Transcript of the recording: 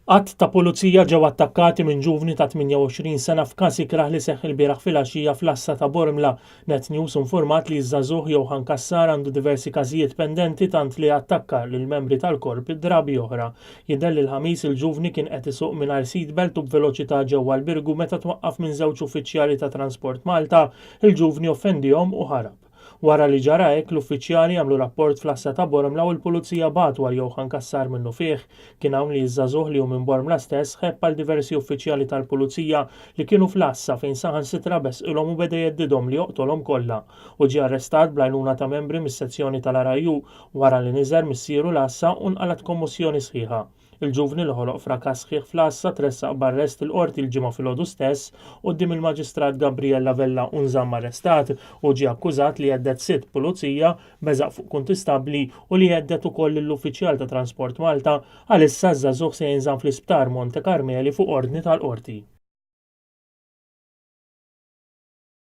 Għadd ta' pulizija ġew attakkati minn ġuvni ta' 28 sena f'każ ikrah li seħħ ilbieraħ filgħaxija fl-għassa ta' Bormla. Net News informat li ż-żagħżugħ Johann Cassar għandu diversi każijiet pendenti tant li attakka lill-membri tal-korp drabi oħra. Jidher li l-Ħamis il-ġuvni kien qed isuq mingħajr seatbelt u b'veloċità ġewwa l-Birgu meta twaqqaf minn żewġ uffiċjali ta' Transport Malta. Il-ġuvni offendihom u ħarab. Wara li ġara hekk, l-uffiċjali għamlu rapport fl-għassa ta' Bormla u l-Pulizija bagħtu għal Johann Cassar minnufih. Kien hawn li ż-żagħżugħ li hu minn Bormla stess ħebb għal diversi uffiċjali tal-Pulizija li kienu fl-għassa fejn saħansitra besqilhom u beda jheddidhom li joqtolhom kollha. Hu ġie arrestat bl-għajnuna ta' membri mis-sezzjoni tal-RIU wara li niżel missieru l-għassa u nqalgħet kommossjoni sħiħa. Il-ġuvni li ħoloq frakass sħiħ fl-għassa tressaq b'arrest il-Qorti l-Ġimgħa filgħodu stess quddiem il-Maġistrat Gabriella Vella u nżamm arrestat. Hu ġie akkużat li hedded sitt pulizija, beżaq fuq kuntistabbli u li hedded ukoll lill-uffiċjal ta' Transport Malta. Għalissa ż-żagħżugħ se jinżamm fl-Isptar Monte Carmeli fuq ordni tal-Qorti.